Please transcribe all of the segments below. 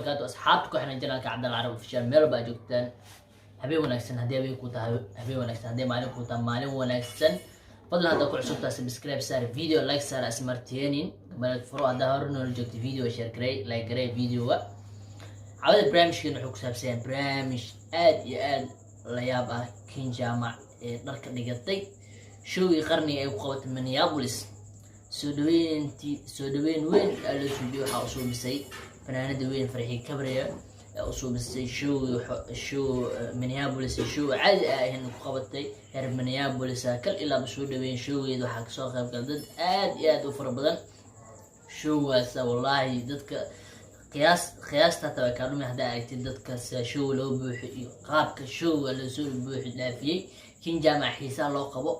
Wabarakaatu. Asxaabta ku xiran channelka Cabdalla Carab Official, meel walba aad joogtaan, habeen wanaagsan. Haddii habeen ku tahay, habeen wanaagsan. Haddii maalin ku tahay, maalin wanaagsan. Fadlan haddaa ku cusubtaa, subscribe saar, video like saar, asmarteenin gabadha furo. Haddaa hore noola joogta, video share garay, like garay videoga. Cawada barnaamijkeen wuxuu ku saabsan yahay barnaamij aad iyo aad la yaab ah. Kiin Jaamac ee dharka dhigatay showgii qarniga ay ku qabatay Minneapolis, soo dhaweyntii, soo dhaweyn weyn aa loo suubiyey. Waxaa u suubisay fanaanada weyn Farxii Kabriya ee u suubisay showgii show Minneapolis. Show caadi ah ahayn ku qabatay reer Minneapolis kal ilaaba soo dhaweyn. Showgeeda waxaa kasoo qayb galay dad aad iyo aad u fara badan. Showgaas wallaahi dadka qiyaasta hataa way kaa dhumi haddaa aragtid dadka sida show loo buuxo iyo qaabka showga loosoo buuxi dhaafiyey. Kin Jaamac xiisaa loo qabo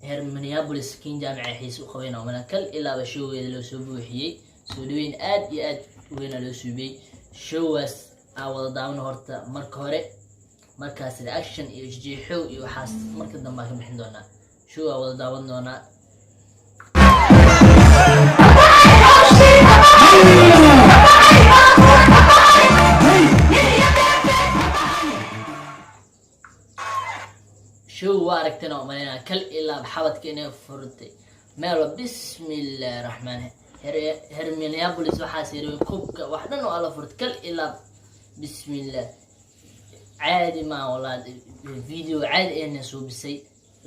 reer Minneapolis, Kin Jaamaca xiise u qabeen oo mana kal ilaaba showgeeda loo soo buuxiyey. Soo dhaweyn aad iyo aad weyna loo suubiyey. Showgaas aa wada daawano horta marka hore, markaas reaction iyo jijeexow iyo waxaas marka dambe aan ka bixin doonaa. Show aa wada daawan doonaa. Show waa aragteen oo malaynaa kal ilaa xabadka inay furtay meel. Bismillahi raxmaan, heer Minneapolis waxaas yiri kubka wax dhan oo alla furtay kal ilaa. Bismillah, caadi maa walaa, video caadi ahna suubisay,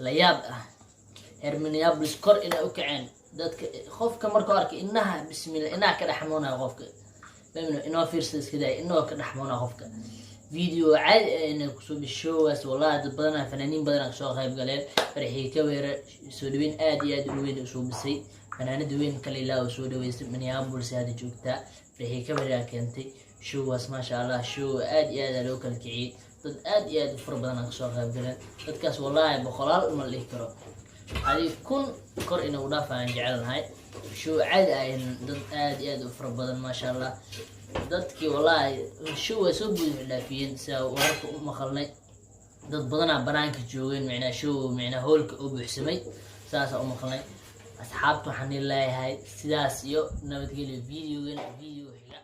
la yaab ah. Heer Minneapolis kor inay u kaceen dadka. Qofka markuu arkay inaha, bismillah, inaha ka dhexmoonaya qofka. Fahmino inoo fiirsa iska daaya, inoo ka dhexmoonaya qofka. Video caadi ah inay kusoo showgaas wallahi dad badanaa, fanaaniin badanaa kasoo qayb galeen. Farxii Kaweere soo dhaweyn aad iyo aad u weyn u suubisay. Fanaanada weyn kale ilaa uu soo dhaweystay. Minneapolis hadda joogtaa, Farxii Kaweere keentay showgaas. Maasha Allah, show aad iyo aad loo kala kiciyey. Dad aad iyo aad u fara badanaa kasoo qayb galeen. Dadkaas wallahi boqolaal ma la dhihi karo, adi 1000 kor inay u dhaafayaan jecelnahay. Show caadi ahayn, dad aad iyo aad u fara badan, maasha Allah. Dadkii wallahi show way soo buux dhaafiyeen sida wararka u maqalnay. Dad badanaa banaanka joogeen, micnaa show, micnaa hoolka oo buuxsamay, saasaa u maqalnay. Asxaabta waxaan leeyahay sidaas iyo nabadgelyo. Videogan video xiga.